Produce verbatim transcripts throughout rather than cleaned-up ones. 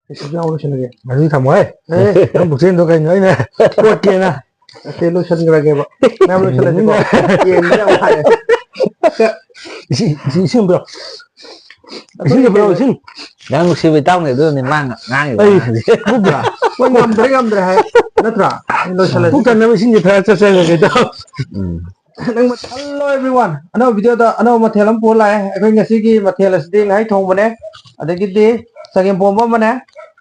ꯁꯤꯁꯨ ꯌꯥꯎ ꯂꯣꯏꯁꯤꯜꯂꯒꯦ꯫ ꯑꯗꯨꯗꯤ ꯊꯝꯃꯣꯍꯦ꯫ ꯑꯦ꯫ ꯅꯪ ꯄꯨꯛꯆꯦꯜꯗꯣ ꯀꯩꯅꯣ ꯑꯩꯅ ꯀꯣꯠꯀꯦꯅ꯫ ꯅꯠꯇꯦ, ꯂꯣꯏꯁꯤꯟꯈ꯭ꯔꯒꯦꯕ꯫ ꯃꯌꯥꯝ ꯂꯣꯏꯁꯤꯜꯂꯁꯤꯀꯣ꯫ ꯌꯦꯟꯁꯦ ꯌꯥꯝ ꯍꯥꯏꯌꯦ꯫ ꯏꯁꯤꯡ, ꯏꯁꯤꯡ, ꯏꯁꯤꯡ ꯄꯤꯔꯛꯑꯣ꯫ ꯏꯁꯤꯡ ꯄꯤꯔꯛꯑꯣ, ꯏꯁꯤꯡ꯫ ꯌꯥꯝ ꯅꯨꯡꯁꯤꯕ ꯏꯇꯥꯎꯅꯦ, ꯑꯗꯨꯅꯅꯦ ꯃꯥ ꯉꯥꯡꯉꯤꯕ ꯑꯩ ꯑꯉꯥꯡꯁꯦ꯫ ꯄꯨꯛ ꯄꯨꯛ ꯉꯝꯗ꯭ꯔꯦ, ꯉꯝꯗ꯭ꯔꯦ ꯍꯥꯏ꯫ ꯅꯠꯇ꯭ꯔꯥ? ꯑꯩ ꯂꯣꯏꯁꯤꯜꯂꯁꯤ꯫ ꯄꯨꯛ ꯊꯟꯅꯕ ꯏꯁꯤꯡꯁꯦ ꯊꯛꯑ ꯆꯠꯆꯈ꯭ꯔꯒꯦ, ꯏꯇꯥꯎ꯫ ꯎꯝ꯫ ꯅꯪ ꯃꯊꯜ-, hello everyone꯫ ꯑꯅꯧꯕ video ꯗ ꯑꯅꯧꯕ ꯃꯊꯦꯜ ꯑꯃ ꯄꯨꯔ ꯂꯥꯛꯑꯦ꯫ ꯑꯩꯈꯣꯏ ꯉꯁꯤꯒꯤ ꯃꯊꯦꯜ ꯑꯁꯤꯗꯤ ꯉꯥꯍꯩ ꯊꯣꯡꯕꯅꯦ, ꯑꯗꯒꯤꯗꯤ ꯆꯒꯦꯝ ꯄꯣꯝꯕ ꯑꯃꯅꯦ,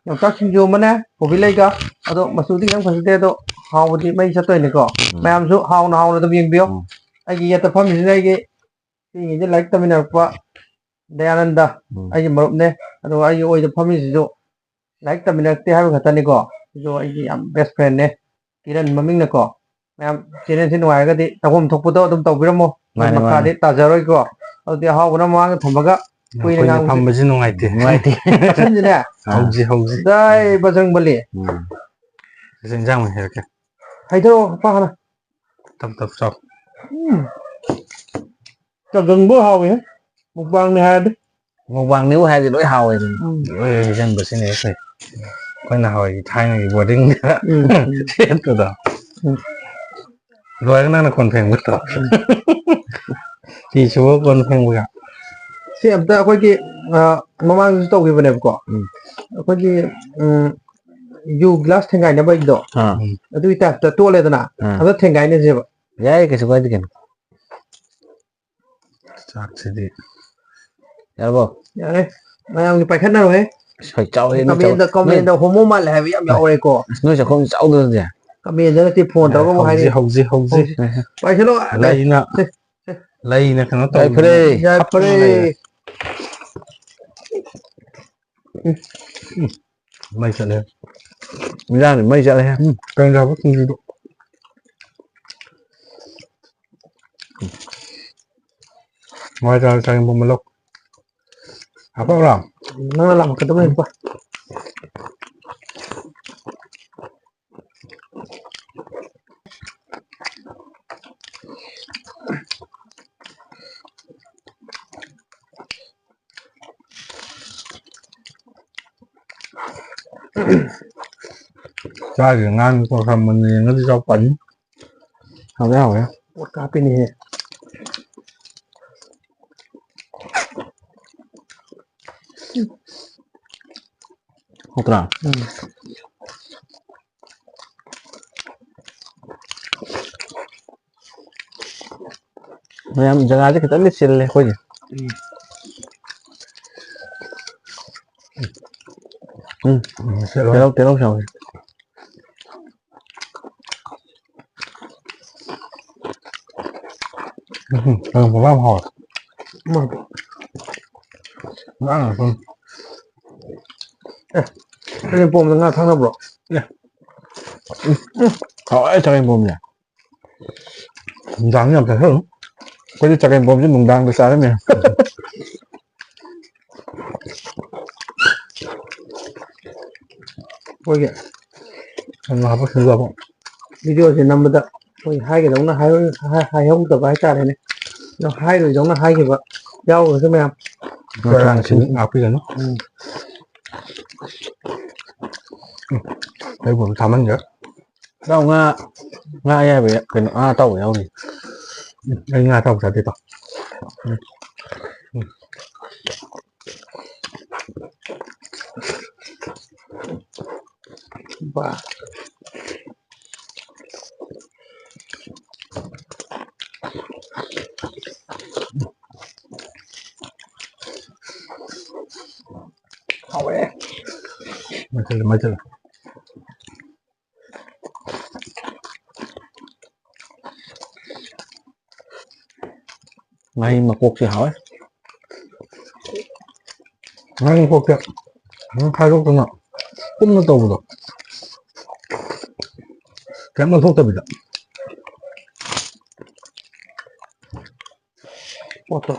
ꯌꯣꯡꯆꯥꯛ ꯁꯤꯡꯖꯨ ꯑꯃꯅꯦ, ꯀꯣꯕꯤ ꯂꯩꯒ꯫ ꯑꯗꯣ ꯃꯆꯨꯗꯤ ꯈꯤꯇꯪ ꯐꯖꯗꯦ, ꯑꯗꯣ ꯍꯥꯎꯕꯗꯤ ꯃꯩ ꯆꯠꯇꯣꯏꯅꯤꯀꯣ꯫ ꯎꯝ꯫ ꯃꯌꯥꯝꯁꯨ ꯍꯥꯎꯅ ꯍꯥꯎꯅ ꯑꯗꯨꯝ ꯌꯦꯡꯕꯤꯌꯣ꯫ ꯎꯝ꯫ ꯑꯩꯒꯤ ꯌꯦꯠꯇ ꯐꯝꯃꯤꯁꯤꯅ ꯑꯩꯒꯤ ꯄꯤꯛꯏꯉꯩꯗ ꯂꯥꯏꯔꯤꯛ ꯇꯝꯃꯤꯟꯅꯔꯛꯄ ꯗꯌꯥꯅꯟꯗ, ꯎꯝ꯫ ꯑꯩꯒꯤ ꯃꯔꯨꯞꯅꯦ꯫ ꯑꯗꯨꯒ ꯑꯩꯒꯤ ꯑꯣꯏꯗ ꯐꯝꯃꯤꯁꯤꯁꯨ ꯂꯥꯏꯔꯤꯛ ꯇꯝꯃꯤꯟꯅꯔꯛꯇꯦ ꯍꯥꯏꯕ ꯈꯛꯇꯅꯤꯀꯣ꯫ ꯁꯤꯁꯨ ꯑꯩꯒꯤ ꯌꯥꯝ best friend ꯅꯦ꯫ ꯀꯤꯔꯟ ꯃꯃꯤꯡꯅꯀꯣ꯫ ꯃꯌꯥꯝ channel ꯁꯤ ꯅꯨꯡꯉꯥꯏꯔꯒꯗꯤ ꯇꯧꯐꯝ ꯊꯣꯛꯄꯗꯣ ꯑꯗꯨꯝ ꯇꯧꯕꯤꯔꯝꯃꯣ꯫ ꯃꯥꯅꯦ, ꯃꯈꯥꯗꯤ ꯃꯥꯅꯦ꯫ ꯇꯥꯖꯔꯣꯏꯀꯣ꯫ ꯑꯗꯨꯗꯤ ꯑꯍꯥꯎꯕꯅ ꯃꯃꯥꯡꯗ ꯊꯝꯃꯒ ꯀꯨꯏꯅ ꯀꯨꯏꯅ ꯉꯥꯡꯕꯁꯤ ꯐꯝꯕꯁꯤ ꯅꯨꯡꯉꯥꯏꯇꯦ꯫ ꯅꯨꯡꯉꯥꯏꯇꯦ꯫ ꯆꯥꯁꯤꯟꯁꯤꯅꯦ꯫ ꯑꯥ꯫ ꯍꯧꯖꯤꯛ, ꯍꯧꯖꯤꯛ꯫ ꯖꯥꯏ ꯕꯖꯔꯪꯕꯂꯤ꯫ ꯎꯝ꯫ ꯁꯤꯁꯦ ꯏꯟꯖꯥꯡ ꯑꯣꯏꯅ ꯍꯦꯛꯂꯛꯀꯦ꯫ ꯍꯩꯊꯔꯛꯑꯣ, ꯄꯥ ꯍꯥꯟꯅ꯫ ꯇꯞ ꯇꯞ ꯆꯥꯎ꯫ ꯎꯝ꯫ ꯆꯒꯪꯕꯨ ꯍꯥꯎꯋꯦꯍꯦ꯫ Mukbang ꯅꯤ ꯍꯥꯏꯔꯗꯤ꯫ Mukbang ꯅꯤꯕꯨ ꯍꯥꯏꯔꯗꯤ ꯂꯣꯏ ꯍꯥꯎꯋꯦ ꯑꯗꯨꯝ꯫ ꯎꯝ꯫ ꯂꯣꯏ ꯍꯩꯖꯟꯕꯁꯤꯅꯦ ꯑꯩꯈꯣꯏ꯫ ꯑꯩꯈꯣꯏ ꯅꯍꯥꯟꯋꯥꯏꯒꯤ ꯊꯥꯏꯅꯒꯤ boarding ꯗ ꯎꯝ, ꯎꯝ꯫ ꯁꯦꯠꯄꯗꯣ꯫ ꯎꯝ꯫ ꯂꯣꯏꯔꯒ ꯅꯪꯅ ꯀꯣꯟ ꯐꯦꯡꯕꯗꯣ꯫ ꯎꯝ꯫ ꯐꯤ ꯁꯨꯕ ꯀꯣꯟ ꯐꯦꯡꯕꯒ꯫ ꯁꯤ ꯑꯝꯇ ꯑꯩꯈꯣꯏꯒꯤ, ꯑ, ꯃꯃꯥꯡꯗꯁꯨ ꯇꯧꯈꯤꯕꯅꯦꯕꯀꯣ꯫ ꯎꯝ꯫ ꯑꯩꯈꯣꯏꯒꯤ, ꯎꯝ, ꯌꯨ glass ꯊꯦꯡꯒꯥꯏꯅꯕꯒꯤꯗꯣ꯫ ꯑꯥ꯫ ꯎꯝ꯫ ꯑꯗꯨꯒꯤ type ꯇ ꯇꯣꯠꯂꯦꯗꯅ꯫ ꯑꯥ꯫ ꯑꯗ ꯊꯦꯡꯒꯥꯏꯅꯁꯦꯕ꯫ ꯌꯥꯏ, ꯀꯩꯁꯨ ꯀꯥꯏꯗꯦ ꯀꯩꯅꯣ꯫ ꯆꯥꯛꯁꯤꯗꯤ꯫ ꯌꯥꯔꯕꯣ? ꯌꯥꯔꯦ꯫ ꯃꯌꯥꯝꯒꯤ ꯄꯥꯏꯈꯠꯅꯔꯣꯍꯦ꯫ ꯑꯁ, ꯐꯩ ꯆꯥꯎꯋꯦ, ꯅꯣꯏ ꯆꯥꯛ-, comment ꯗ, comment ꯅꯣꯏ-, ꯗ homo ꯃꯥꯜꯂꯦ ꯍꯥꯏꯕ ꯌꯥꯝ ꯌꯥꯎꯔꯦꯀꯣ꯫ ꯑꯁ, ꯅꯣꯏ ꯆꯥꯛꯈꯨꯝ ꯆꯥꯎꯗ꯭ꯔꯗꯤ? Comment ꯗ ꯅꯠꯇꯦ, phone ꯇꯧꯔꯒ ꯑꯃꯨꯛ ꯍꯥꯏꯔꯦ꯫ ꯍꯧꯖꯤꯛ, ꯍꯧꯖꯤꯛ, ꯍꯧꯖꯤꯛ꯫ ꯄꯥꯏꯁꯜꯂꯣ꯫ ꯂꯩꯅ, ꯁꯦ, ꯁꯦ, ꯁꯦ꯫ ꯂꯩꯅ ꯀꯩꯅꯣ ꯌꯥꯏꯐꯔꯦ꯫ ꯇꯧꯗꯅ ꯌꯥꯏꯐꯔꯦ꯫ ꯍꯥꯞꯇꯅ ꯂꯩꯔꯦ꯫ ꯎꯝ꯫ ꯎꯝ꯫ ꯃꯩ ꯆꯠꯂꯦ꯫ ꯏꯟꯖꯥꯡꯗꯤ ꯃꯩ ꯆꯠꯂꯦꯍꯦ꯫ ꯎꯝ, ꯀꯩꯅꯣ ꯍꯥꯏꯕ ꯁꯤꯡꯖꯨꯗꯣ꯫ ꯍꯋꯥꯏꯖꯥꯔ ꯆꯒꯦꯝ ꯄꯣꯝꯕ ꯂꯧ꯫ ꯍꯥꯞꯄꯛꯎꯔꯣ? ꯅꯪꯅ ꯂꯥꯝꯃꯛꯀꯗꯕꯅꯦ, ꯎꯝ꯫ ꯂꯨꯄꯥ꯫ ꯆꯥꯔꯤꯕ ꯉꯥꯡ ꯈꯔ ꯃꯨꯟꯅ ꯌꯦꯡꯉꯗꯤ ꯆꯥꯎ ꯄꯥꯅꯤ꯫ ꯍꯥꯎꯗꯤ ꯍꯥꯎꯋꯦ꯫ ꯄꯣꯠ ꯀꯥꯞꯄꯤꯅꯦꯍꯦ꯫ ꯍꯥꯎꯇ꯭ꯔꯥ? ꯎꯝ꯫ ꯃꯌꯥꯝ ꯖꯒꯥꯁꯦ ꯈꯤꯇꯪꯗꯤ ꯆꯤꯜꯂꯦ ꯑꯩꯈꯣꯏꯁꯦ꯫ ꯎꯝ꯫ ꯎꯝ꯫ ꯎꯝ, ꯆꯤꯜꯂꯦ꯫ ꯇꯤꯜꯍꯧ, ꯇꯤꯜꯍꯧ ꯆꯥꯎꯁꯦ꯫ ꯎꯝ, ꯆꯒꯦꯝ ꯄꯣꯝꯕ ꯌꯥꯝ ꯍꯥꯎꯋꯦ꯫ ꯎꯝ꯫ ꯉꯥ ꯉꯥꯛꯇꯅꯤ꯫ ꯑꯦ, ꯆꯒꯦꯝ ꯄꯣꯝꯕꯗ ꯉꯥ ꯊꯥꯛꯅꯕ꯭ꯔꯣ? ꯑꯦ꯫ ꯎꯝ, ꯍꯥꯎꯋꯦ ꯆꯒꯦꯝ ꯄꯣꯝꯕꯁꯦ꯫ ꯅꯨꯡꯗꯥꯡꯗ ꯌꯥꯝ ꯆꯥꯁꯜꯂꯨ꯫ ꯑꯩꯈꯣꯏꯗꯤ ꯆꯒꯦꯝ ꯄꯣꯝꯕꯁꯦ ꯅꯨꯡꯗꯥꯡꯗ ꯆꯥꯔꯝꯃꯦ꯫ ꯑꯩꯈꯣꯏꯒꯤ ꯊꯨꯝ ꯍꯥꯞꯄ ꯁꯤꯡꯖꯨ ꯍꯥꯞꯄ꯫ Videoꯁꯦ ꯅꯝꯕꯗ ꯑꯩꯈꯣꯏ ꯍꯥꯏꯒꯗꯧꯅ ꯍꯥꯏꯍꯧ-, ꯍꯥꯏ-, ꯍꯥꯏꯍꯧꯗꯕ ꯍꯥꯏꯇꯥꯔꯦꯅꯦ꯫ ꯑꯗꯣ ꯍꯥꯏꯔꯣꯏꯗꯧꯅ ꯍꯥꯏꯈꯤꯕ ꯌꯥꯎꯈ꯭ꯔꯁꯨ ꯃꯌꯥꯝ꯫ ꯉꯥꯛꯄꯤꯒꯅꯨ꯫ ꯎꯝ꯫ ꯎꯝ꯫ ꯑꯩꯕꯨ ꯑꯗꯨꯝ ꯊꯥꯃꯟꯈ꯭ꯔꯦ꯫ ꯏꯇꯥꯎ, ꯉꯥ, ꯉꯥ ꯑꯌꯥꯏꯕ ꯌꯥ-, ꯀꯩꯅꯣ, ꯉꯥ ꯑꯇꯥꯎꯕ ꯌꯥꯎꯔꯤ꯫ ꯎꯝ, ꯑꯩ ꯉꯥ ꯑꯇꯥꯎꯕ ꯆꯥꯗꯦ, ꯏꯇꯥꯎ꯫ ꯎꯝ꯫ ꯎꯝ꯫ ꯕꯥ꯫ ꯍꯥꯎꯋꯦ꯫ ꯃꯩꯊꯠꯂꯦ, ꯃꯩꯊꯠꯂꯦ꯫ ꯉꯥꯍꯤꯡ ꯃꯀꯣꯛꯁꯦ ꯍꯥꯎꯋꯦ꯫ ꯉꯥꯍꯤꯡ ꯃꯀꯣꯛꯁꯦ ꯑꯗꯨꯝ ꯈꯥꯏꯗꯣꯛꯇꯅ ꯄꯨꯟꯅ ꯇꯧꯕꯗꯣ꯫ ꯀꯩꯝ ꯂꯧꯊꯣꯛꯇꯕꯤꯗ꯫ ꯄꯣꯠꯇꯣ꯫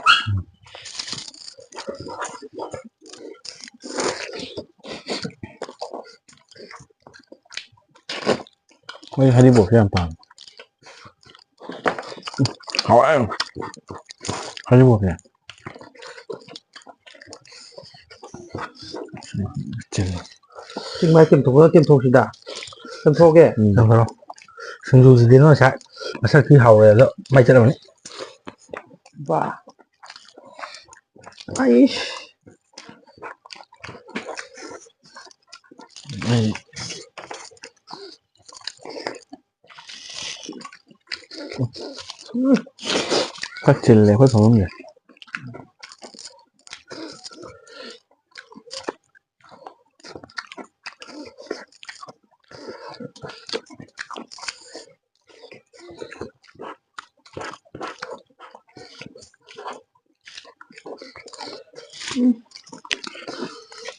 ꯑꯩ ꯍꯔꯤꯕꯣꯞꯁꯦ ꯌꯥꯝ ꯄꯥꯝꯃꯦ꯫ ꯍꯥꯎꯋꯦ꯫ ꯍꯔꯤꯕꯣꯞꯁꯦ꯫ ꯆꯤꯜꯂꯤ꯫ ꯁꯤ ꯃꯥꯏ ꯇꯦꯝꯊꯣꯛꯄꯗ ꯇꯦꯝꯊꯣꯛꯁꯤꯗ꯫ ꯇꯦꯝꯊꯣꯛꯑꯒꯦ꯫ ꯎꯝ꯫ ꯇꯦꯝꯊꯣꯛꯑꯣ꯫ ꯁꯤꯡꯖꯨꯁꯤꯗꯤ ꯅꯣꯏ ꯉꯁꯥꯏ ꯃꯁꯛꯇꯤ ꯍꯥꯎꯔꯦ ꯑꯗꯣ ꯃꯩ ꯆꯠꯂꯝꯃꯅꯤ꯫ ꯕꯥ꯫ ꯑꯩ꯫ ꯑꯩ꯫ ꯈꯔ ꯆꯤꯜꯂꯦ ꯑꯩꯈꯣꯏ ꯐꯃꯨꯡꯁꯦ꯫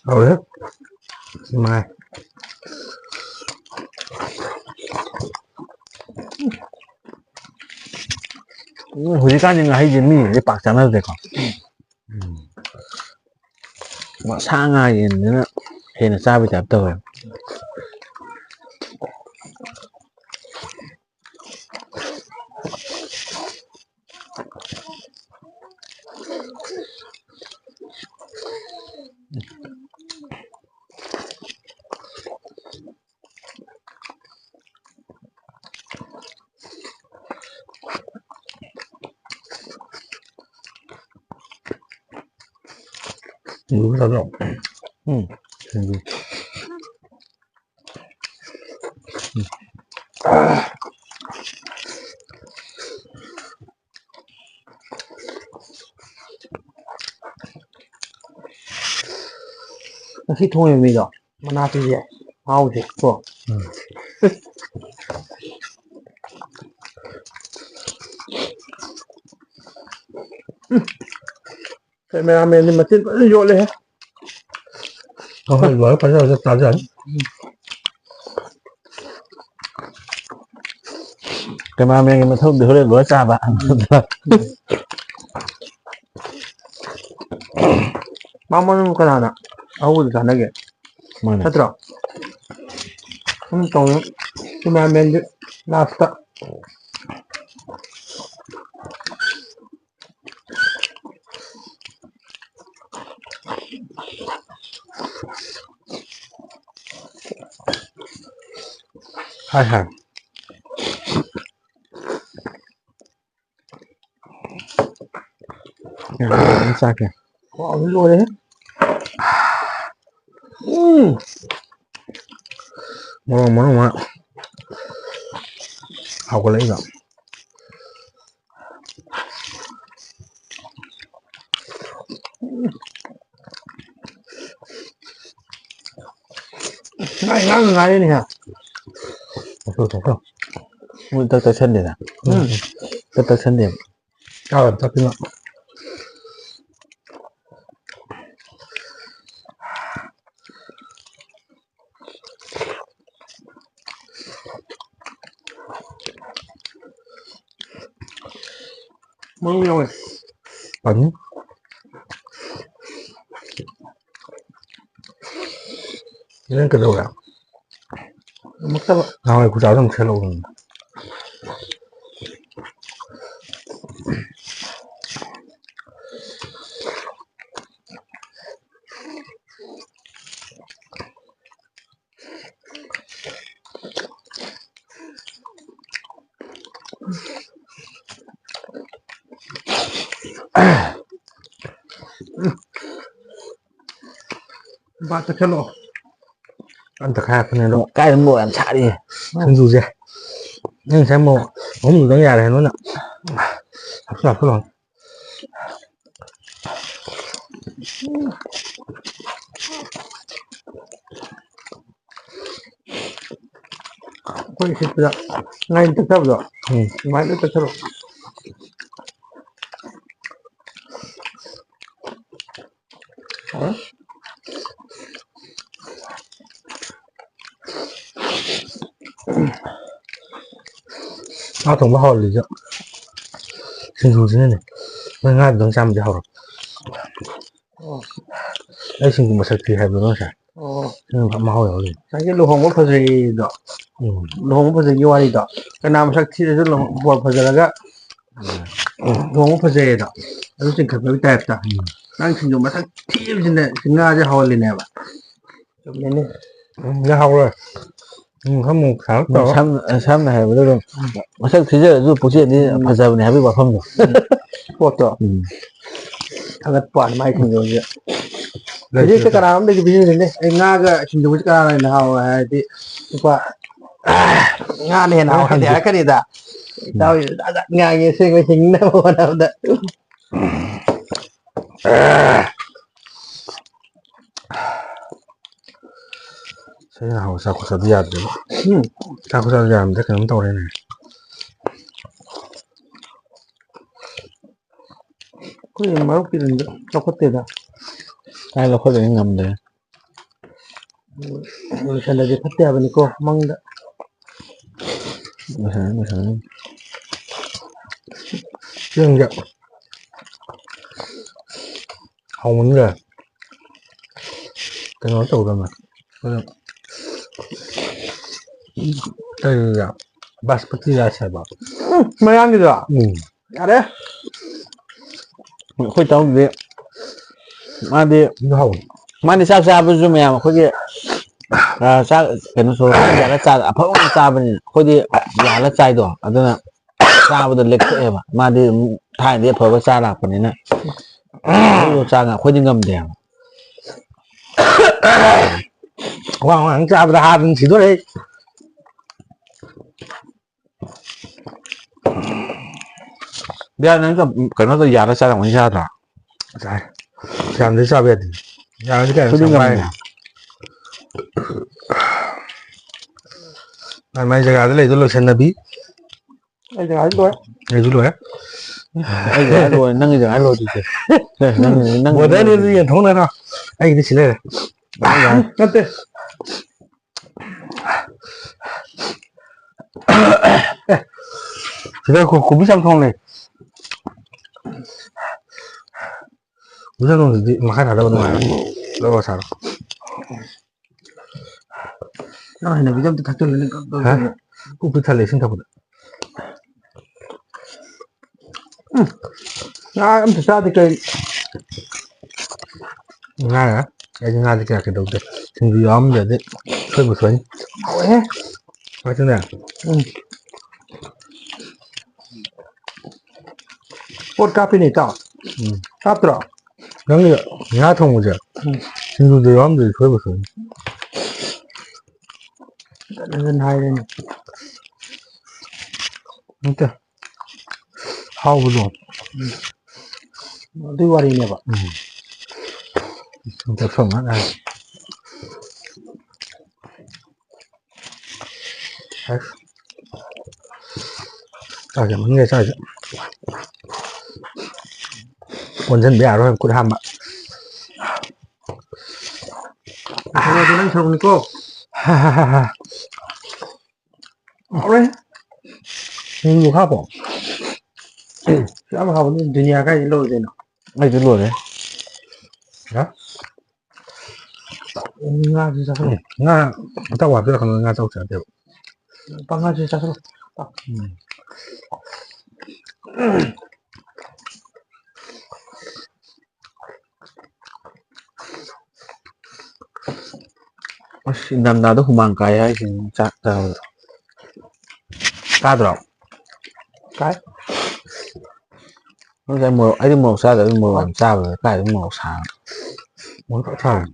ꯍꯥꯎꯔꯦ꯫ ꯅꯨꯡꯉꯥꯏ꯫ ꯎꯝ, ꯍꯧꯖꯤꯛꯀꯥꯟꯗꯤ ꯉꯥꯍꯩꯁꯦ ꯃꯤꯅꯗꯤ ꯄꯥꯛ ꯆꯥꯅꯗ꯭ꯔꯦꯀꯣ꯫ ꯎꯝ꯫ ꯁꯥ ꯉꯥ ꯌꯦꯟꯁꯤꯅ ꯍꯦꯟꯅ ꯆꯥꯕꯩ type ꯇꯧꯋꯦ꯫ ꯎꯝ꯫ ꯉꯁꯤ ꯊꯣꯡꯉꯤꯕ ꯃꯤꯗꯣ ꯃꯅꯥꯛꯇꯨꯁꯦ ꯃꯍꯥꯎꯁꯦ ꯀꯣ꯫ ꯎꯝ꯫ ꯎꯝ꯫ Cameramanꯗꯤ ꯃꯆꯤꯟ ꯐꯖꯅ ꯌꯣꯠꯂꯦꯍꯦ꯫ ꯑꯩꯈꯣꯏ ꯂꯣꯏꯔ ꯐꯖꯅ ꯆꯥꯖꯅꯤ꯫ Cameramanꯒꯤ ꯃꯊꯧꯗꯤ ꯍꯣꯔꯦꯟ ꯂꯣꯏꯔ ꯆꯥꯕ꯫ ꯃꯥ ꯃꯅꯨꯡ ꯀꯅꯥꯅ ꯑꯍꯧꯕꯗ ꯆꯥꯟꯅꯒꯦ? ꯃꯥꯅꯦ꯫ ꯅꯠꯇ꯭ꯔꯣ? ꯁꯨꯝ ꯇꯧꯅ cameramanꯗꯤ lastꯇ꯫ ꯍꯥꯏ ꯍꯥꯏ꯫ ꯌꯥꯝ ꯆꯥꯈ꯭ꯔꯦ꯫ ꯍꯥꯎꯕ ꯂꯣꯏꯔꯦꯍꯦ꯫ ꯎꯝ꯫ ꯃꯔꯣꯡ ꯃꯔꯣꯡ ꯃꯔꯣꯡ ꯍꯥꯎꯒꯠꯂꯛꯏꯕ꯫ ꯉꯥꯏ ꯉꯥꯡ ꯉꯥꯏꯔꯤꯅꯦꯍꯦ꯫ ꯃꯣꯏ ꯇꯛ ꯇꯛꯁꯟꯗꯦꯗ꯫ ꯎꯝ꯫ ꯇꯛ ꯇꯛꯁꯟꯗꯦꯕ꯫ ꯆꯥꯕ ꯌꯥꯝ ꯇꯞꯄꯤꯅ꯫ ꯃꯔꯨ ꯌꯥꯎꯋꯦ꯫ ꯐꯅꯤ꯫ ꯅꯪ ꯀꯩꯗꯧꯔꯦ? ꯉꯝꯃꯛꯇꯕ꯫ ꯅꯍꯥꯟꯋꯥꯏ ꯈꯨꯆꯥꯗꯣ ꯑꯃꯨꯛ ꯁꯦꯠꯂꯛꯎ꯫ ꯕꯥ ꯆꯠꯁꯜꯂꯣ꯫ ꯑꯝꯇ ꯈꯥꯏꯔꯛꯄꯅꯦ ꯑꯗꯣ꯫ ꯀꯥꯏꯗ ꯃꯣꯔꯣꯛ ꯌꯥꯝ ꯁꯥꯔꯤꯌꯦ꯫ ꯁꯤꯡꯖꯨꯁꯦ꯫ ꯅꯪ ꯉꯁꯥꯏ ꯃꯣꯔꯣꯛ ꯑꯍꯨꯝꯗꯨꯗꯪ ꯌꯥꯔꯦ ꯅꯣꯏꯅ꯫ ꯍꯥꯞꯆꯤꯜꯂꯣ, ꯍꯥꯞꯆꯤꯜꯂꯣ꯫ ꯑꯩꯈꯣꯏ ꯁꯤꯠꯄꯗ ꯉꯥꯔꯤ ꯇꯛꯊꯕꯗꯣ꯫ ꯎꯝ꯫ ꯑꯗꯨꯃꯥꯏꯅ ꯂꯣꯏ ꯇꯛꯊꯔꯣ꯫ ꯍꯥꯎꯔꯦ꯫ ꯉꯥ ꯊꯣꯡꯕ ꯍꯥꯎꯍꯜꯂꯤꯁꯦ ꯁꯤꯡꯖꯨꯁꯤꯅꯅꯦ꯫ ꯅꯣꯏ ꯉꯥꯗꯨꯗꯪ ꯆꯥꯝꯃꯗꯤ ꯍꯥꯎꯔꯣꯏ꯫ ꯑꯣ꯫ ꯑꯩ ꯁꯤꯡꯖꯨ ꯃꯁꯛ ꯊꯤ ꯍꯥꯏꯕꯗꯣ ꯅꯪ ꯉꯁꯥꯏ꯫ ꯑꯣ꯫ ꯅꯪ ꯃꯍꯥꯎ ꯌꯥꯎꯍꯜꯂꯤ꯫ ꯉꯁꯥꯏꯒꯤ ꯂꯨꯍꯣꯡꯕ ꯐꯖꯩꯗꯣ꯫ ꯎꯝ꯫ ꯂꯨꯍꯣꯡꯕ ꯐꯖꯩꯒꯤ ꯋꯥꯔꯤꯗꯣ꯫ ꯀꯅꯥ ꯃꯁꯛ ꯊꯤꯔꯁꯨ ꯂꯨꯍꯣꯡ-, ꯕꯣꯔ ꯐꯖꯔꯒ ꯎꯝ꯫ ꯂꯨꯍꯣꯡꯕ ꯐꯖꯩꯌꯦꯗꯣ꯫ ꯑꯗꯨ ꯆꯤꯡꯈꯠꯄꯒꯤ ꯇꯥꯏꯞꯇ꯫ ꯎꯝ꯫ ꯅꯪ ꯁꯤꯡꯖꯨ ꯃꯁꯛ ꯊꯤꯕꯁꯤꯅ ꯉꯥꯁꯦ ꯍꯥꯎꯍꯜꯂꯤꯅꯦꯕ꯫ ꯆꯨꯝꯃꯤꯅꯦ꯫ ꯎꯝ, ꯌꯥ ꯍꯥꯎꯔꯦ꯫ ꯎꯝ, ꯈꯔ ꯃꯨꯛ ꯁꯥꯔꯞ ꯇꯧꯔ꯫ ꯁꯝ-, ꯁꯝꯅ ꯍꯥꯏꯔꯕꯗ ꯑꯗꯨꯝ ꯃꯁꯛ ꯊꯤꯖꯔꯁꯨ ꯄꯨꯛꯆꯦꯜꯗꯤ ꯎꯝ꯫ ꯐꯖꯕꯅꯦ ꯍꯥꯏꯕꯒꯤ ꯋꯥꯐꯝꯗꯣ꯫ ꯄꯣꯠꯇꯣ꯫ ꯎꯝ꯫ ꯊꯥꯒꯠꯄ ꯋꯥꯅꯤ ꯃꯥꯏ ꯁꯤꯡꯖꯨꯁꯦ꯫ ꯂꯩꯇꯦ꯫ ꯍꯧꯖꯤꯛꯇ ꯀꯅꯥꯅꯣꯝꯗꯒꯤ ꯄꯤꯁꯤꯟꯁꯤꯅꯦ꯫ ꯑꯩ ꯉꯥꯒ ꯁꯤꯡꯖꯨꯁꯦ ꯀꯅꯥꯅ ꯍꯦꯟꯅ ꯍꯥꯎꯋꯦ ꯍꯥꯏꯔꯗꯤ ꯂꯨꯄꯥ ꯉꯥꯅ ꯍꯦꯟꯅ ꯍꯥꯎꯋꯦ ꯍꯥꯏꯔꯗꯤ ꯍꯥꯏꯔꯛꯀꯅꯤꯗ꯫ ꯏꯇꯥꯎ ꯖꯥꯠ ꯖꯥꯠ ꯉꯥꯡꯉꯦ ꯑꯁꯦꯡꯕ ꯍꯤꯡꯅꯕ ꯍꯣꯠꯅꯕꯗ꯫ ꯁꯤꯅ ꯍꯥꯎ ꯆꯥꯛ ꯈꯨꯠꯆꯥꯗꯨ ꯌꯥꯗ꯭ꯔꯦꯕ꯫ ꯎꯝ꯫ ꯆꯥꯛ ꯈꯨꯠꯆꯥꯗꯨ ꯌꯥꯔꯝꯗ꯭ꯔꯦ ꯀꯩꯅꯣꯝ ꯇꯧꯔꯦꯅꯦ꯫ ꯑꯩꯈꯣꯏ ꯃꯔꯨꯞꯀꯤꯗꯨꯗꯤ ꯂꯧꯈꯠꯇꯦꯗ꯫ ꯀꯥꯏ ꯂꯧꯈꯠꯇꯣꯏꯅꯣ ꯉꯝꯗ꯭ꯔꯦ꯫ ꯂꯣꯏꯁꯜꯂꯗꯤ ꯐꯠꯇꯦ ꯍꯥꯏꯕꯅꯤꯀꯣ ꯃꯪꯗ꯫ ꯂꯣꯏꯁꯜꯂꯅꯤ, ꯂꯣꯏꯁꯜꯂꯅꯤ꯫ ꯆꯦꯡꯁꯦ ꯍꯥꯎꯃꯟꯈ꯭ꯔꯦ꯫ ꯀꯩꯅꯣ ꯇꯧꯗꯕꯅꯦ꯫ ꯑꯗꯨ ꯀꯩꯅꯣꯗ ꯕꯥꯁꯄꯇꯤ ꯔꯥꯏꯁ ꯍꯥꯏꯕ꯫ ꯎꯝ, ꯃꯌꯥꯡꯒꯤꯗꯣ? ꯎꯝ꯫ ꯌꯥꯔꯦ꯫ ꯑꯩꯈꯣꯏ ꯇꯥꯃꯣꯗꯤ ꯃꯥꯗꯤ ꯑꯗꯨ ꯍꯥꯎꯋꯤ꯫ ꯃꯥꯗꯤ ꯆꯥꯛ ꯆꯥꯕꯁꯨ ꯃꯌꯥꯝ ꯑꯩꯈꯣꯏꯒꯤ, ꯑ, ꯆꯥꯛ ꯀꯩꯅꯣ ꯁꯣꯔ ꯍꯣꯟꯕ ꯌꯥꯔ ꯆꯥ-, ꯑꯐꯕ ꯉꯥꯛ ꯆꯥꯕꯅꯤꯅ ꯑꯩꯈꯣꯏꯗꯤ ꯌꯥꯜꯂ ꯆꯥꯏꯗꯣ꯫ ꯑꯗꯨꯅ ꯆꯥꯕꯗ ꯂꯦꯛꯊꯣꯛꯑꯦꯕ꯫ ꯃꯥꯗꯤ ꯊꯥꯏꯅꯗꯤ ꯑꯐꯕ ꯆꯥ ꯂꯥꯛꯄꯅꯤꯅ꯫ ꯑꯗꯨ ꯆꯥ ꯑꯩꯈꯣꯏꯗꯤ ꯉꯝꯗꯦꯕ꯫ ꯋꯥ ꯉꯥꯡ ꯆꯥꯕꯗ ꯍꯥꯗꯨꯅ ꯁꯤꯗꯣꯔꯦ ꯑꯩ꯫ ꯕꯤꯌꯥ, ꯅꯪ ꯀꯩꯅꯣ ꯇꯧ, ꯌꯥꯔ ꯆꯥꯔꯝꯒꯅꯤ, ꯆꯥꯗ꯭ꯔꯥ? ꯆꯥꯏ꯫ ꯌꯥꯝꯗꯤ ꯆꯥꯕ ꯌꯥꯗꯦ꯫ ꯌꯥꯔꯗꯤ ꯀꯩꯅꯣ ꯑꯩꯈꯣꯏꯗꯤ ꯆꯥꯝꯃꯉꯥ ꯉꯝꯗꯦ꯫ ꯍꯥꯏꯅ꯫ ꯃꯥꯏ ꯃꯥꯏ ꯖꯒꯥꯗ ꯂꯩꯗꯣ ꯂꯣꯏꯁꯟꯅꯕꯤ꯫ ꯑꯩ ꯖꯒꯥꯗꯤ ꯂꯣꯏꯔꯦ꯫ ꯑꯩꯁꯨ ꯂꯣꯏꯔꯦ꯫ ꯑꯩ ꯖꯒꯥ ꯂꯣꯏꯔꯦ, ꯅꯪꯒꯤ ꯖꯒꯥ ꯂꯣꯏꯗ꯭ꯔꯤꯁꯦ꯫ ꯑꯦ, ꯅꯪ, ꯅꯪ, ꯕꯣꯔꯗꯔꯅꯤ ꯅꯪ ꯑꯗꯨ ꯌꯦꯟꯊꯣꯛꯅꯔꯣ꯫ ꯑꯩꯒꯤꯗꯤ ꯁꯤ ꯂꯩꯔꯦ꯫ ꯅꯠꯇꯦ꯫ ꯑꯦ, ꯁꯤꯗ ꯀꯣ-, ꯀꯣꯕꯤ ꯆꯝꯊꯣꯡꯅꯦ꯫ ꯀꯣꯕꯤ ꯆꯝꯊꯣꯡꯁꯤꯗꯤ ꯃꯈꯥ ꯊꯥꯗꯕ ꯅꯨꯡꯉꯥꯏꯔꯣꯏ꯫ ꯂꯧꯔꯣ, ꯁꯥꯔꯣ꯫ ꯅꯪ ꯍꯩꯅꯕꯤꯗꯣ ꯑꯝꯇ ꯊꯛꯆꯜꯂꯨꯅꯦ, ꯒꯞ ꯒꯞ ꯍꯥ? ꯇꯧꯅ꯫ ꯄꯨꯛ ꯄꯤꯛ ꯊꯜꯂꯦ ꯏꯁꯤꯡ ꯊꯛꯄꯗ꯫ ꯎꯝ꯫ ꯉꯥ ꯑꯝꯇ ꯆꯥꯗꯦ ꯀꯩ꯫ ꯉꯥ ꯌꯥꯏ꯫ ꯑꯩꯗꯤ ꯉꯥꯗꯤ ꯀꯌꯥ ꯀꯩꯗꯧꯗꯦ꯫ ꯁꯤꯡꯖꯨ ꯌꯥꯎꯔꯝꯗ꯭ꯔꯗꯤ ꯑꯩꯈꯣꯏ ꯃꯨꯁꯣꯏ꯫ ꯍꯥꯎꯋꯦꯍꯦ꯫ ꯍꯥꯎꯋꯦ꯫ ꯎꯝ꯫ ꯄꯣꯠ ꯀꯥꯞꯄꯤꯅꯦ, ꯏꯇꯥꯎ꯫ ꯎꯝ꯫ ꯀꯥꯞꯇ꯭ꯔꯣ? ꯅꯪꯒꯤ ꯉꯥ ꯊꯣꯡꯕꯁꯦ ꯎꯝ꯫ ꯁꯤꯡꯖꯨꯗ ꯌꯥꯎꯔꯝꯗ꯭ꯔꯗꯤ ꯁꯣꯏꯕ ꯁꯣꯏꯅꯤ꯫ ꯐꯖꯅ ꯍꯥꯏꯔꯦꯅꯦ꯫ ꯅꯠꯇꯦ꯫ ꯍꯥꯎꯕꯗꯣ꯫ ꯎꯝ꯫ ꯑꯗꯨꯏ ꯋꯥꯔꯤꯅꯦꯕ꯫ ꯎꯝ꯫ ꯆꯥꯛ ꯊꯣꯡ ꯉꯥꯏ꯫ ꯑꯁ꯫ ꯆꯥꯛꯁꯦ ꯃꯅꯤꯡꯗ ꯆꯥꯛꯁꯦ꯫ ꯑꯣꯟꯁꯤꯟꯕ ꯌꯥꯔꯣꯏ ꯈꯨꯠ ꯍꯥꯝꯕ꯫ ꯀꯩꯅꯣꯗꯣ ꯅꯪ ꯁꯔꯨꯛꯅꯤꯀꯣ꯫ ꯍꯥꯎꯔꯦ꯫ ꯁꯤꯡꯖꯨ ꯍꯥꯞꯄꯣ꯫ ꯌꯥꯝ ꯍꯥꯎꯕꯅꯤ, ꯗꯨꯅꯤꯌꯥ ꯀꯥꯏꯗꯩ ꯂꯧꯔꯨꯗꯣꯏꯅꯣ? ꯑꯩꯁꯨ ꯂꯣꯏꯔꯦ꯫ ꯍꯥ? ꯉꯥꯁꯨ ꯆꯥꯊꯣꯛ꯫ ꯎꯝ, ꯉꯥ ꯑꯇꯥꯎꯕ ꯍꯥꯞꯆꯤꯜꯂꯛꯀꯅꯨ, ꯉꯥ ꯆꯥꯎ ꯆꯥꯗꯦꯕ꯫ ꯄꯥ ꯉꯥꯁꯨ ꯆꯥꯊꯣꯛ꯫ ꯎꯝ꯫ ꯑꯁ, ꯏꯪꯊꯝꯊꯥꯗ ꯍꯨꯃꯥꯡ ꯀꯥꯏ ꯍꯥꯏꯁꯤꯅꯤ ꯆꯥꯛ ꯆꯥꯕꯗ꯫ ꯀꯥꯗ꯭ꯔꯣ? ꯀꯥꯏ꯫ ꯑꯗꯨꯗꯤ ꯑꯩ ꯃꯣꯔꯣꯛ, ꯑꯩꯗꯤ ꯃꯣꯔꯣꯛ ꯆꯥꯗꯕ, ꯃꯣꯔꯣꯛ ꯌꯥꯝ ꯆꯥꯕꯗ ꯀꯥꯏꯗꯩ ꯃꯣꯔꯣꯛ ꯁꯥꯕ? ꯃꯣꯔꯣꯛ ꯐꯖꯅ ꯁꯥꯕꯅꯤ꯫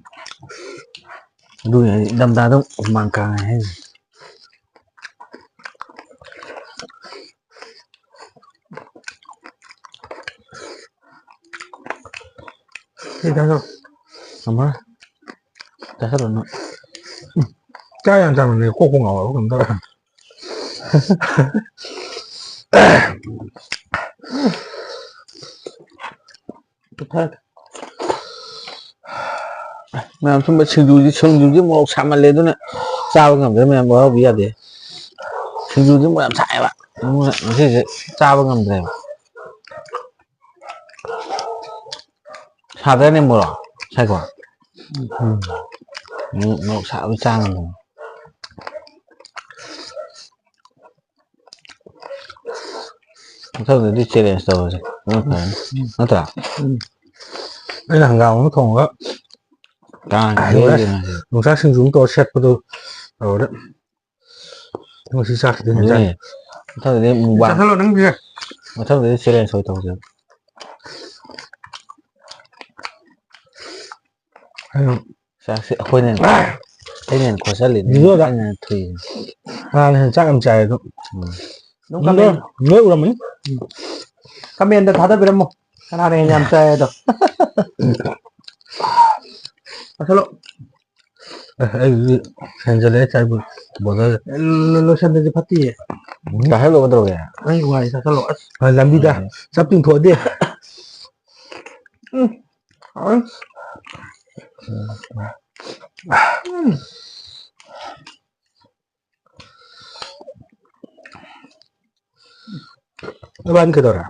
ꯑꯗꯨꯒꯤ ꯑꯩꯗꯤ ꯏꯪꯊꯝꯊꯥꯗ ꯍꯨꯃꯥꯡ ꯀꯥꯡꯉꯦ ꯍꯥꯏꯁꯦ꯫ ꯁꯤ ꯆꯥꯁꯜꯂꯣ꯫ ꯉꯝꯃꯔꯣꯏ꯫ ꯆꯥꯁꯜꯂꯣ ꯅꯪ꯫ ꯎꯝ꯫ ꯆꯥ ꯌꯥꯝ ꯆꯥꯃꯟꯗꯅ ꯀꯣꯛꯄꯨ ꯉꯥꯎꯔꯕ ꯀꯩꯅꯣꯝ ꯇꯧꯔꯦ꯫ ꯄꯨꯊꯔꯒꯦ꯫ ꯃꯌꯥꯝ ꯁꯨꯝꯕ ꯁꯤꯡꯖꯨꯁꯤ, ꯁꯤꯡꯖꯨꯁꯤ ꯃꯣꯔꯣꯛ ꯁꯥꯃꯜꯂꯦ, ꯑꯗꯨꯅ ꯆꯥꯕ ꯉꯝꯗ꯭ꯔꯦ꯫ ꯃꯌꯥꯝ ꯋꯥꯔꯧꯕꯤ ꯌꯥꯗꯦ꯫ ꯁꯤꯡꯖꯨꯁꯤ ꯃꯣꯔꯣꯛ ꯌꯥꯝ ꯁꯥꯏꯌꯦꯕ, ꯑꯗꯨꯅ ꯉꯁꯤꯁꯦ ꯆꯥꯕ ꯉꯝꯗ꯭ꯔꯦꯕ꯫ ꯁꯥꯗ꯭ꯔꯅꯦ ꯃꯣꯔꯣꯛ? ꯁꯥꯏꯀꯣ? ꯎꯝ꯫ ꯎꯝ, ꯃꯣꯔꯣꯛ ꯁꯥꯕ ꯆꯥ ꯉꯝꯗꯕꯅꯤ꯫ ꯃꯊꯪꯗꯗꯤ challenge ꯇꯧꯔꯁꯦ꯫ ꯑꯗꯨꯅ ꯐꯔꯅꯤ꯫ ꯎꯝ꯫ ꯅꯠꯇ꯭ꯔꯥ? ꯎꯝ꯫ ꯑꯩꯅ ꯍꯪꯒꯥꯝ ꯑꯃ ꯊꯣꯡꯉꯒ ꯆꯥꯔꯅꯤ꯫ ꯑꯥ, ꯂꯣꯏꯔꯦ꯫ ꯌꯣꯡꯆꯥꯛ ꯁꯤꯡꯖꯨ ꯑꯃ ꯇꯧꯔ ꯁꯦꯠꯄꯗꯣ ꯇꯧꯔꯦ꯫ ꯉꯁꯤ ꯆꯥꯛꯁꯤꯗꯤ ꯍꯦꯟꯖꯥꯡ꯫ ꯑꯗꯨꯅꯦ꯫ ꯃꯊꯪꯗꯗꯤ mukbang꯫ ꯆꯥꯁꯜꯂꯣ ꯅꯪꯁꯦ꯫ ꯃꯊꯪꯗꯗꯤ challenge ꯑꯣꯏ ꯇꯧꯁꯦ꯫ ꯑꯩꯅ ꯆꯥꯛꯁꯦ ꯑꯩꯈꯣꯏꯅ, ꯑꯩꯅ ꯍꯦꯟꯅ ꯈꯣꯠꯆꯜꯂꯤꯅꯦ, videoꯗ ꯑꯩꯅ ꯍꯦꯟꯅ ꯊꯨꯏꯅꯦ꯫ ꯀꯅꯥꯅ ꯍꯦꯟꯅ ꯆꯥꯛ ꯌꯥꯝ ꯆꯥꯏ ꯑꯗꯣ? ꯎꯝ꯫ ꯑꯗꯨꯝ ꯅꯣꯏ, comment, ꯅꯣꯏ ꯎꯔꯝꯃꯅꯤ꯫ Commentꯗ ꯊꯥꯗꯕꯤꯔꯝꯃꯣ꯫ ꯀꯅꯥꯅ ꯍꯦꯟꯅ ꯌꯥꯝ ꯆꯥꯏ ꯑꯗꯣ? ꯆꯥꯁꯜꯂꯣ꯫ ꯑꯦ, ꯑꯩꯗꯤ ꯍꯦꯟꯖꯜꯂꯛꯑꯦ ꯆꯥꯏꯕꯨ, brother꯫ ꯂꯣ-, ꯂꯣꯏꯁꯟꯗꯗꯤ ꯐꯠꯇꯤꯌꯦ꯫ ꯎꯝ꯫ ꯆꯥꯁꯜꯂꯣ ꯀꯩꯗꯧꯔꯒꯦ? ꯅꯪꯒꯤ ꯋꯥꯔꯤ ꯆꯥꯁꯜꯂꯣ꯫ ꯑꯁ꯫ ꯍꯣꯏ, ꯂꯝꯕꯤꯗ ꯎꯝ꯫ ꯆꯞ ꯇꯤꯡꯊꯣꯛꯑꯗꯤ꯫ ꯎꯝ꯫ ꯍꯥꯎꯋꯦ꯫ ꯎꯝ꯫ ꯅꯕꯥꯅꯤ ꯀꯩꯗꯧꯔꯦ?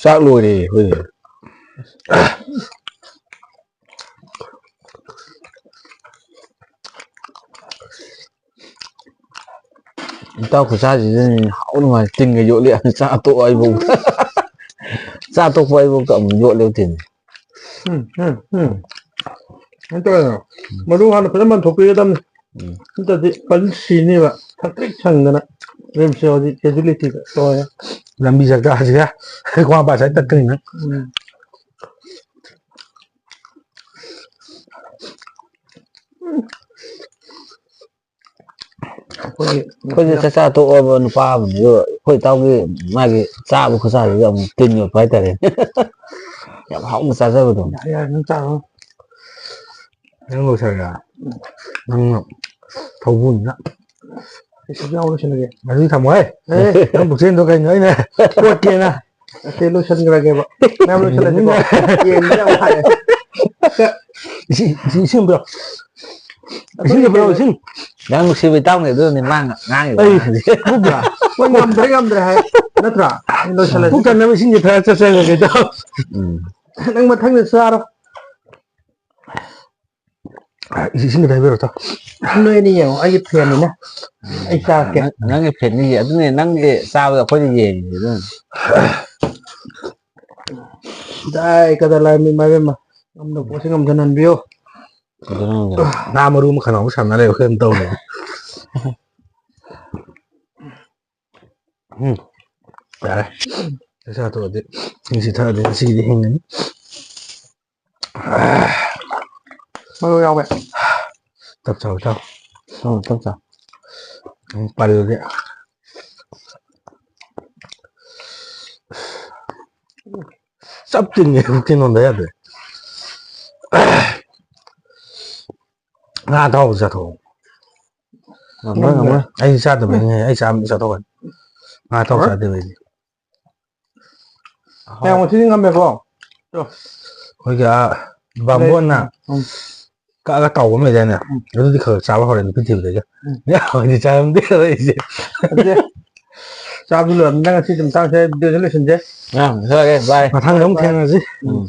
ꯆꯥꯛ ꯂꯣꯏꯔꯦ ꯑꯩꯈꯣꯏꯗꯤ꯫ ꯏꯇꯥꯎ ꯈꯨꯠꯁꯥꯁꯤꯗꯅꯤ ꯍꯥꯎ ꯅꯨꯡꯉꯥꯏ꯫ ꯇꯤꯟꯒ ꯌꯣꯠꯂꯤ꯫ ꯆꯥ ꯇꯣꯛꯑꯣ ꯑꯩꯕꯨ꯫ ꯆꯥ ꯇꯣꯛꯄ ꯑꯩꯕꯨ ꯑꯃꯨꯛ ꯌꯣꯠꯂꯦ ꯇꯤꯟ꯫ ꯎꯝ, ꯎꯝ, ꯎꯝ꯫ ꯀꯩꯅꯣ ꯇꯧꯔꯦ꯫ ꯃꯔꯨ ꯍꯥꯟꯅ ꯐꯖꯅ ꯃꯟꯊꯣꯛꯄꯤꯒꯗꯕꯅꯤ꯫ ꯎꯝ꯫ ꯅꯠꯇ꯭ꯔꯗꯤ ꯐꯖꯅ ꯁꯤꯅꯦꯕ꯫ ꯊꯛꯇ꯭ꯔꯤꯛ ꯁꯪꯗꯅ꯫ ꯔꯤꯝꯁꯁꯦ ꯍꯧꯖꯤꯛ casualtyꯗ ꯇꯧꯔꯦ꯫ ꯂꯝꯕꯤ ꯆꯠꯀꯥꯟꯁꯤꯗ ꯈ꯭ꯋꯥꯡ ꯄꯥ ꯁ꯭ꯋꯥꯏ ꯇꯠꯀꯅꯤ ꯅꯪ꯫ ꯎꯝ꯫ ꯑꯩꯈꯣꯏꯒꯤ ꯑꯩꯈꯣꯏꯁꯦ ꯆꯥꯛꯆꯥ ꯇꯣꯛꯑꯕ ꯅꯨꯄꯥ ꯑꯃꯅꯤ, ꯑꯗꯨꯒ ꯑꯩꯈꯣꯏ ꯏꯇꯥꯎꯒꯤ ꯃꯥꯒꯤ ꯆꯥꯕ ꯈꯨꯠꯆꯥꯁꯤꯗ ꯑꯃꯨꯛ ꯇꯤꯟ ꯌꯣꯠꯄ ꯍꯥꯏꯇꯥꯔꯦ꯫ ꯌꯥꯝ ꯍꯥꯎꯅ ꯆꯥꯖꯕꯗꯣ꯫ ꯌꯥꯔꯦ, ꯌꯥꯔꯦ, ꯅꯪ ꯆꯥꯔꯣ꯫ ꯅꯪ ꯂꯣꯏꯁꯜꯂꯦ꯫ ꯅꯪꯅ ꯊꯧꯕꯨꯅꯤꯅ꯫ ꯑꯩꯁꯨ ꯌꯥꯎ ꯂꯣꯏꯁꯤꯜꯂꯒꯦ꯫ ꯑꯗꯨꯗꯤ ꯊꯝꯃꯣꯍꯦ꯫ ꯑꯦ꯫ ꯅꯪ ꯄꯨꯛꯆꯦꯜꯗꯣ ꯀꯩꯅꯣ ꯑꯩꯅ ꯀꯣꯠꯀꯦꯅ꯫ ꯑꯁꯤ ꯂꯣꯏꯁꯤꯟꯈ꯭ꯔꯒꯦꯕ꯫ ꯃꯌꯥꯝ ꯂꯣꯏꯁꯤꯜꯂꯁꯤꯀꯣ꯫ ꯌꯦꯟꯁꯦ ꯌꯥꯝ ꯍꯥꯏꯌꯦ꯫ ꯏꯁꯤꯡ, ꯏꯁꯤꯡ, ꯏꯁꯤꯡ ꯄꯤꯔꯛꯑꯣ꯫ ꯏꯁꯤꯡ ꯄꯤꯔꯛꯑꯣ, ꯏꯁꯤꯡ꯫ ꯌꯥꯝ ꯅꯨꯡꯁꯤꯕ ꯏꯇꯥꯎꯅꯦ ꯑꯗꯨꯅꯅꯦ ꯃꯥ ꯉꯥꯡꯉꯤꯕ ꯑꯩ ꯋꯥꯍꯩꯁꯦ꯫ ꯃꯣꯏ ꯉꯝꯗ꯭ꯔꯦ, ꯉꯝꯗ꯭ꯔꯦ ꯍꯥꯏ꯫ ꯅꯠꯇ꯭ꯔꯥ? ꯑꯩ ꯂꯣꯏꯁꯤꯜꯂꯁꯤ꯫ ꯄꯨꯛ ꯊꯟꯅꯕ ꯏꯁꯤꯡꯁꯦ ꯊꯛꯑ ꯆꯠꯆꯈ꯭ꯔꯒꯦ, ꯏꯇꯥꯎ꯫ ꯎꯝ꯫ ꯅꯪ ꯃꯊꯪꯗ ꯆꯥꯔꯣ꯫ ꯏꯁꯤꯡ ꯈꯤꯇ ꯍꯩꯕꯤꯔꯣ, ꯏꯇꯥꯎ꯫ ꯅꯣꯏ ꯑꯅꯤ ꯌꯦꯡꯉꯣ, ꯑꯩꯒꯤ fanꯅꯤꯅ꯫ ꯑꯩ ꯆꯥꯔꯛꯀꯦ꯫ ꯅꯪ-, ꯅꯪꯒꯤ fanꯅꯤ, ꯑꯗꯨꯅꯦ ꯅꯪꯒꯤ ꯆꯥꯕꯗ ꯑꯩꯈꯣꯏꯅ ꯌꯦꯡꯉꯤꯁꯦ, ꯑꯗꯨꯅ꯫ ꯗꯥꯏ ꯀꯗꯥ ꯂꯥꯏ ꯃꯤ ꯃꯥꯏꯕꯦꯝꯃ꯫ ꯉꯝꯗꯕ ꯄꯣꯠꯁꯦ ꯉꯝꯖꯍꯟꯕꯤꯌꯨ꯫ ꯉꯥ ꯃꯔꯨ ꯑꯃ ꯈꯅꯥꯎ ꯁꯥꯟꯅ ꯂꯩꯕ ꯀꯩꯅꯣꯝ ꯇꯧꯔꯦ꯫ ꯎꯝ꯫ ꯌꯥꯔꯦ꯫ ꯆꯥꯛ ꯆꯥ ꯇꯣꯛꯑꯗꯤ ꯏꯁꯤꯡꯁꯤ ꯊꯛꯑꯗꯤ ꯉꯁꯤꯒꯤꯗꯤ ꯍꯤꯡꯉꯅꯤ꯫ ꯃꯔꯨ ꯌꯥꯎꯋꯦ꯫ ꯇꯞ ꯆꯥꯎ ꯏꯇꯥꯎ꯫ ꯎꯝ, ꯇꯞ ꯆꯥꯎ꯫ ꯎꯝ, ꯄꯜꯂꯗꯤ꯫ ꯆꯞ ꯇꯤꯡꯉꯦ, ꯇꯤꯡꯉꯣꯟꯗ ꯌꯥꯗꯦ꯫ ꯉꯥ ꯑꯇꯥꯎꯕ ꯆꯥꯊꯣꯛꯑꯣ꯫ ꯉꯝꯃꯣꯏ, ꯉꯝꯃꯣꯏ꯫ ꯑꯩ ꯆꯥꯗꯕꯩꯅꯦ, ꯑꯩ ꯆꯥꯕꯗꯤ ꯆꯥꯊꯣꯛꯀꯅꯤ꯫ ꯉꯥ ꯑꯇꯥꯎꯕ ꯍꯣꯏ꯫ ꯆꯥꯗꯦꯕ ꯑꯩꯗꯤ꯫ ꯃꯌꯥꯝ ꯉꯁꯤꯗꯤ ꯉꯝꯃꯦꯀꯣ꯫ ꯑꯩꯈꯣꯏꯒꯤ ꯑꯥ ꯕꯥꯝꯕꯣꯟꯅ ꯎꯝ꯫ ꯀꯛꯑꯒ ꯇꯥꯎꯕ ꯑꯃ ꯂꯩꯗꯥꯏꯅꯦ? ꯎꯝ꯫ ꯑꯗꯨꯗꯤ ꯈꯔ ꯈꯔ ꯆꯥꯕ ꯍꯧꯔꯦ ꯅꯨꯄꯤ ꯊꯤꯕꯗꯒꯤ꯫ ꯎꯝ꯫ ꯍꯧꯖꯤꯛ ꯆꯥꯔꯝꯗꯦ ꯑꯩꯁꯦ꯫ ꯑꯗꯨꯗꯤ ꯆꯥꯕꯁꯨ ꯂꯣꯏꯔꯕꯅꯤꯅ ꯉꯁꯤꯒꯤ ꯃꯇꯥꯡꯁꯤꯗ ꯚꯤꯗꯤꯑꯣꯁꯦ ꯂꯣꯏꯁꯤꯟꯁꯦ꯫ ꯑꯥ, ꯂꯣꯏꯁꯤꯜꯂꯒꯦ꯫ ꯕꯥꯏ꯫ ꯃꯊꯪꯗ ꯑꯃꯨꯛ ꯊꯦꯡꯅꯁꯤ꯫ ꯎꯝ꯫